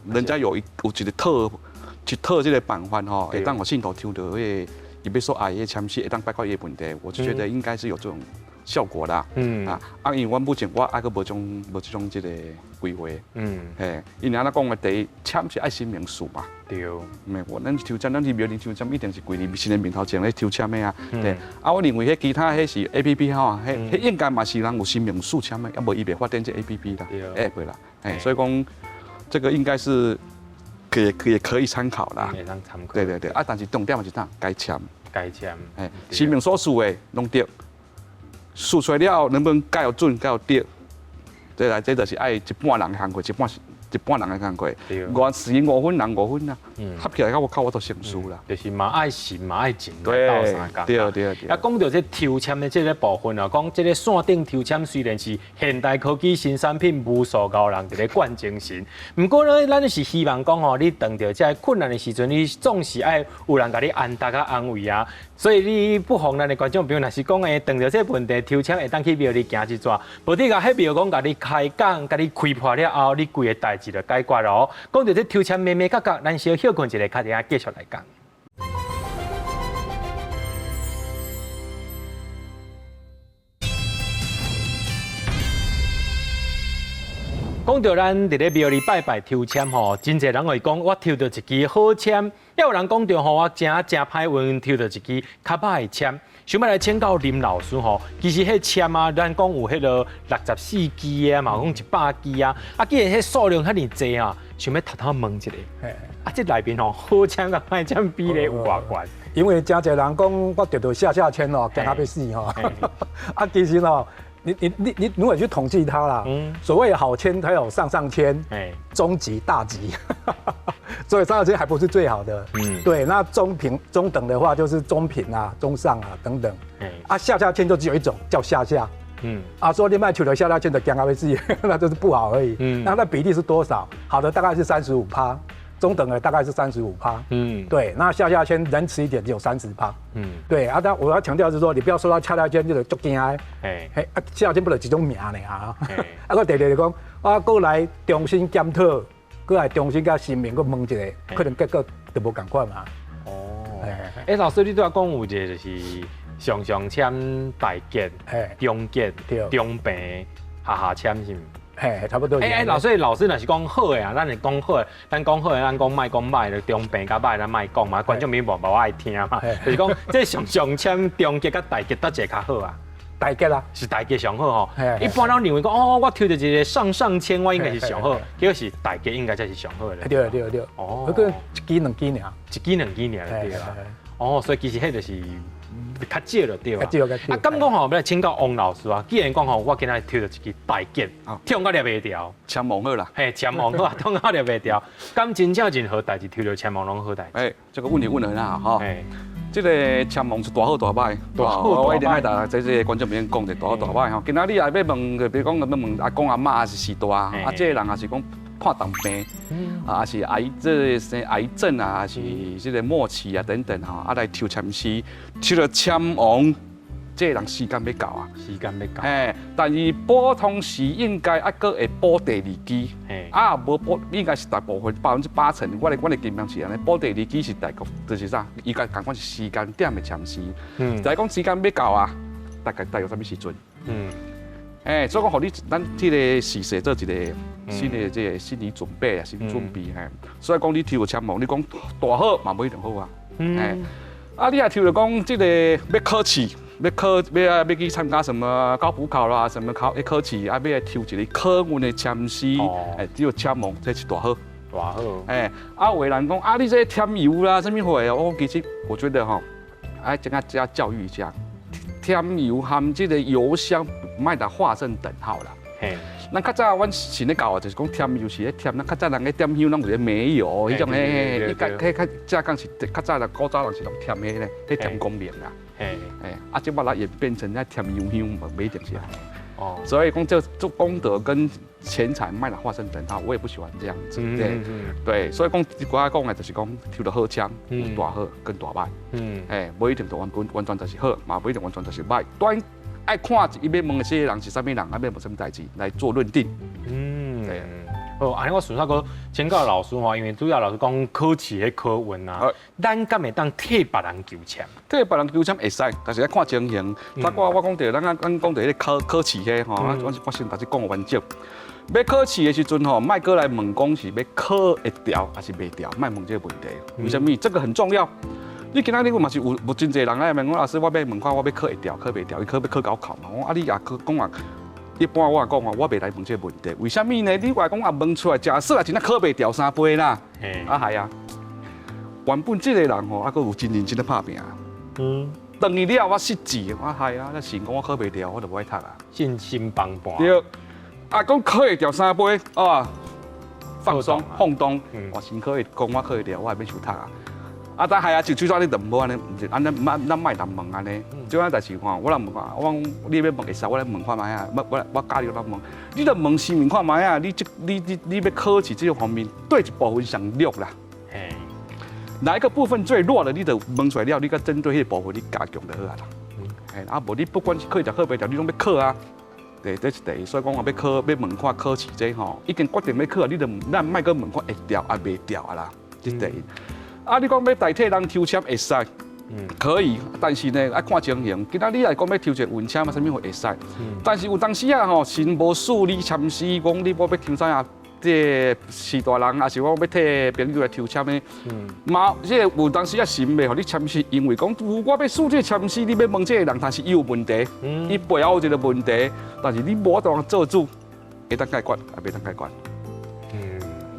人家有一個套一套這个辦法吼，會當予信徒抽著彼个伊欲所愛的籤詩，會當解決伊的問題。我就覺得應該是有這種效果啦。啊，因為阮目前我猶閣無這種這个規劃。嘿，因為按怎講的，第一籤是愛神明賜嘛。對。毋我咱抽籤，咱去廟裡抽籤，一定是跪佇神的面頭前咧抽籤的啊。對。啊，我認為彼其他彼是 A P P 吼，彼應該嘛是人有神明賜籤的，啊無伊袂發展這 A P P 啦，App 啦。嘿，所以講這個應該是可以參考啦。對對對，啊，但是重點是啥？改籤。改籤。嘿，神明所賜的攏對，賜出來了後能不能改予準、改予對？這來這就是愛一半人的工課，一半人的工課。我是五分人五分啊，合起來較我都成事啦。就是嘛愛神嘛愛情來鬥相共。對對對。啊，講著這抽籤的這个部分啊，講這个線頂抽籤雖然是現代科技新產品，無數高人佇咧灌精神。毋過呢，咱是希望講吼，你碰著這个困難的時陣，你總是愛有人共你安撫佮安慰啊。所以你不妨咱的觀眾朋友，若是講會碰著這个問題，抽籤會當去廟裡行一逝，無你共彼廟公共你開講、共你開破了後，你規个代誌就解決咯。講著這抽籤眉眉角角，咱小歇睏一下，較陣仔繼續來講。講著咱佇咧廟裡拜拜抽籤吼，真濟人會講我抽著一支好籤，也有人講著吼我誠誠歹運抽著一支較歹的籤。想欲來請教林老師吼，其實彼籤啊，咱講有彼个64支啊，嘛有講100支啊，啊，既然彼數量遐爾濟啊，想欲偷偷問一下，啊，這內面吼好籤佮歹籤比例有偌懸？因為誠濟人講我著著下下籤哦，驚甲欲死吼，啊，其實吼。你如果去統計它啦，所謂好籤，它有上上籤、中級、大吉，所以上上籤還不是最好的。對，那中品、中等的話就是中品啊、中上啊等等。啊，下下籤就只有一種，叫下下。啊，說你欲抽著下下籤就驚甲欲死，那就是不好而已。那比例是多少？好的大概是35趴，中等的大概是35趴。對，那下下籤仁慈一點只有30趴。對啊，但我要強調是說，你不要收到下下籤就足驚的。嘿，啊，下下籤不就一種名爾啊。啊，閣第二就講，我閣來重新檢討，閣來重新共神明閣問一下，可能結果就無仝款嘛。哦。欸，老師，你拄仔講有一个就是上上籤大吉、中吉、中平、下下籤是毋？嘿，差不多。欸欸，老師，老師若是講好的啊，咱是講好的，咱講好的，咱講莫講歹的，中平佮歹，咱莫講嘛，觀眾朋友無愛聽嘛。就是講，這上上籤中吉佮大吉，佗一个較好啊？大吉啦，是大吉上好吼。一般攏認為講，哦，我抽著一个上上籤，我應該是上好，結果是大吉應該才是上好的。對對對。哦。彼個一支兩支爾。一支兩支爾對啦。哦，所以其實彼就是。較少就對啊。較少較少。啊，敢講吼，欲來請教王老師啊。既然講吼，我今仔抽著一支大吉，痛甲掠袂牢。籤王好啦。嘿，籤王好啊，痛甲掠袂牢。敢真正任何代誌抽著籤王攏好代誌？欸，這個問題問得很好哈。這个籤王是大好大歹，大好大歹。我一定愛共這個觀眾朋友講者大好大歹吼。今仔你若欲問，比如講欲問阿公阿嬤，還是序大，啊，這個人也是講破重病，啊，還是癌這个生癌症啊，還是這个末期啊等等吼，啊來抽籤詩，抽著籤王，這个人時間欲到啊，時間欲到。嘿，但是普通時應該猶閣會補第二支，啊，無補應該是大部分80%，我的經驗是按呢，補第二支是大概就是啥，伊共仝款是時間點的籤詩，就講時間欲到啊，大概大約啥物時陣？欸，所以講，予你咱這个時勢做一个新的這个心理準備啊，心理準備嘿。所以講，你抽著籤王，你講大好嘛，無一定好啊。欸，啊，你若抽著講這个欲考試，欲考欲啊欲去參加什麼高普考啦，什麼考欲考試啊，欲來抽一个考運的籤詩，欸，這个籤王這是大好。大好。欸，啊，有的人講啊，你這添油啦，啥物貨？我講其實我覺得吼，愛這個加教育一下，添油和這个油香莫共畫上等號啦。咱較早阮先咧教啊，就是講添油是咧添，咱較早人咧點香攏有咧煤油，彼種嘿，伊較彼較正講是較早人古早人是攏添彼咧，咧添光明啦。嘿，啊，這擺來演變成咧添油香，無一定是按呢。哦，所以講這做功德跟錢財莫共畫上等號，我也不喜歡這樣子。對對，所以講我講的就是講抽著好籤，有大好跟大歹。欸，無一定就完全完全就是好，嘛無一定完全就是歹。端愛看伊欲問的這個人是啥物人，啊，欲問啥物代誌來做論定。對。好，按呢我順續閣請教老師吼，因為主要老師講考試彼考運啊，咱敢會當替別人求籤？替別人求籤會使，但是愛看情形。不過我講著，咱講著彼个考考試彼吼，我先共你講完整。欲考試的時陣吼，莫閣來問講是欲考會牢還是袂牢，莫問這个問題。為啥物？這个很重要。你今仔日嘛是有有真濟人來問我，老師，我欲問看，我欲考會牢，考袂牢，伊考欲考高考嘛？我講啊，你也考講啊。一般我講啊，我袂來問這个問題。為啥物呢？你話講啊問出來，假設啊真正考袂牢三杯啦，啊係啊，原本這个人吼，猶閣有真認真咧拍拚。轉去了我失志，我係啊，那想講我考袂牢，我就無愛讀啊。信心崩盤。對，啊講考會牢三杯，啊放鬆放動，我先考會講我考會牢，我會免想讀啊。啊，但係啊，就最主你就毋好按呢，毋是按呢，咱莫共問按呢。這款代誌吼，我若問啊，我講你欲問會使，我來問看覓啊。我教你來問，你著問神明看覓啊？你這你你你欲考試這個方面，佗一部分上弱啦。哪一個部分最弱的，你著問出來了，你閣針對彼個部分你加強就好啊啦。嘿，啊無你不管是考會牢考袂牢，你攏欲考啊。對，這是第一。所以講我欲考，欲問看考試這吼，已經決定欲考啊，你著咱莫閣問看會牢抑袂牢啊啦。這是第一。啊，你講欲代替人抽籤會使，可以，但是呢，愛看情形。今仔你來講欲抽一个運籤啊，啥物會使？但是有當時啊吼，神無賜你籤詩，講你我欲抽啥啊？這個序大人，抑是我欲替朋友來抽籤的，嘛，這個有當時啊神袂予你籤詩，因為講我欲賜這個籤詩，你欲問這個人，但是伊有問題，伊背後有一個問題，但是你無法度做主，會當解決，也袂當解決。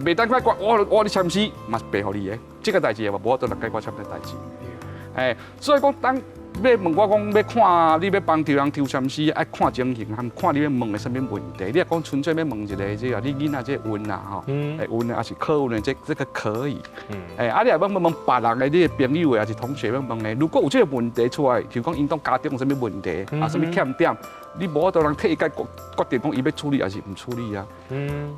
袂當解決，我予你籤詩嘛是白予你的，這個代誌嘛無法度來解決啥物代誌。哎，所以講當欲問我講欲看，你欲幫著人抽籤詩，愛看情形，含看你欲問的啥物問題。你若講純粹欲問一个這個你囡仔這個運啊吼，運啊，抑是考運的這這個可以。哎，啊你若欲問問別人的，你的朋友的，抑是同學欲問的，如果有這個問題出來，就講𪜶當家中有啥物問題，啊啥物欠點，你無法度通替伊解決決定講伊欲處理抑是毋處理啊。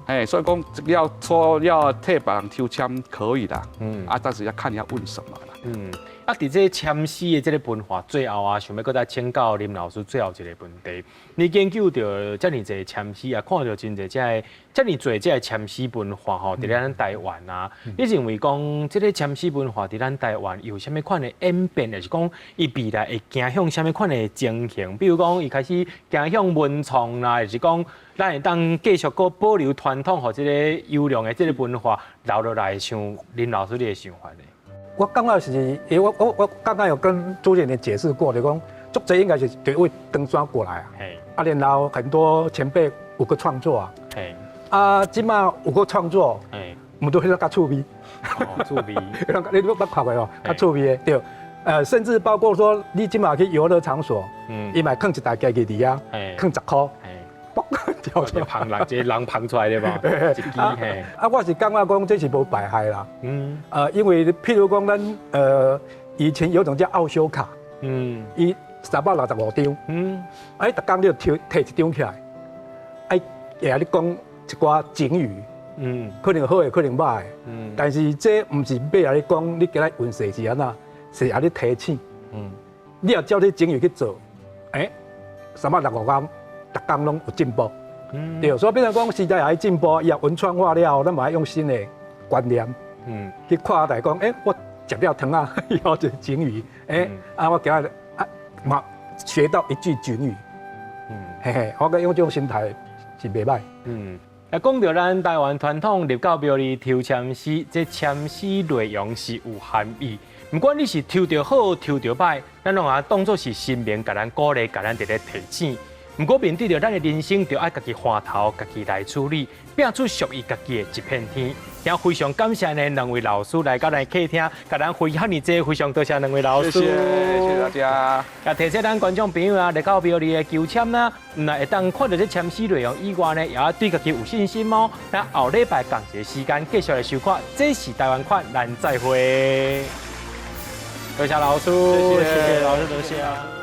哎，所以講要說要替別人抽籤可以啦。啊，但是要看你要問什麼啦。啊，佇這籤詩的這个文化，最後啊，想欲閣再請教林老師最後一个問題。你研究著遮爾濟籤詩啊，看著真濟這个遮爾濟這个籤詩文化吼，佇咧咱台灣啊，你認為講這个籤詩文化佇咱台灣有啥物款的演變，抑是講伊未來會走向啥物款的情形？比如講，伊開始走向文創啦，抑是講咱會當繼續閣保留傳統和這个優良的這个文化留落來，像林老師你的想法呢？我感覺是，因為我剛剛有跟朱建林解釋過，就講足濟應該是對位登山過來啊，啊，然後很多前輩有個創作啊，啊，這馬有個創作，毋都彼個較趣味，趣味，你捌看過哦，較趣味的對，甚至包括說你這馬去遊樂場所，伊嘛囥一台機器佇遐，囥10箍。跳出旁人，這個人捧出來的吧？一支嘿。啊，我是感覺講這是無排害啦。因為譬如講咱以前有種叫奧修卡，伊365張，哎，逐工你就抽提一張起來，哎，會共你講一寡警語，可能好的，可能歹的，但是這毋是欲共你講你今仔運勢是按怎，是共你提醒，你若照這警語去做，欸，365工，逐工攏有進步，對，所以變成講時代也愛進步，伊也文創化了後，咱嘛愛用新的觀念，去看待講，欸，我食了糖仔，有一個警語，欸，啊，我今仔啊嘛學到一句警語，嘿嘿，我覺用這種心態是袂䆀。啊，講著咱台灣傳統入到廟裡抽籤詩，這籤詩內容是有含義。毋管你是抽著好，抽著歹，咱攏啊當作是神明共咱鼓勵，共咱佇咧提醒。毋過面對著咱的人生，就愛家己換頭，家己來處理，拼出屬於家己的一片天。也非常感謝呢兩位老師來到咱客廳，共咱分享遮爾濟，非常多謝兩位老師。謝謝，謝謝大家。啊，提醒咱觀眾朋友啊，來到廟裡的求籤啦，毋但會當看著這籤詩內容以外呢，也要對家己有信心哦。咱後禮拜仝一个時間繼續來收看，這是台灣款，咱再會。多謝老師，謝謝，謝謝老師，多謝。